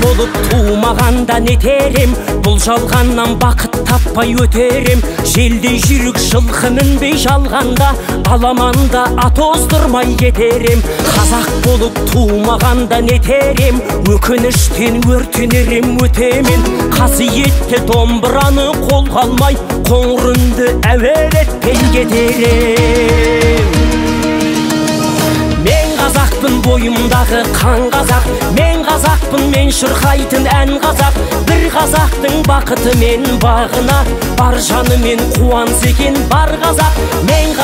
Болып тумағанда нетер ем, бұл жалғаннан бақыт таппай өтер ем. Желдей жүйрік жылқы мінбей жалғанда, аламанда ат оздырмай кетер ем. Қазақ болып тумағанда нетер ем, өкініштен өртенер ем өтемен. Қасиетті домбыраны қолға алмай, қоңыр үнді әуелетпей кетер ем. Мен қазақпын, бойымдағы қан қазақ, мен қазақпын, мен шырқайтын ән қазақ. Бір қазақтың бақыты мен бағына, бар жанымен қуанса екен бар қазақ. Мен қазақ.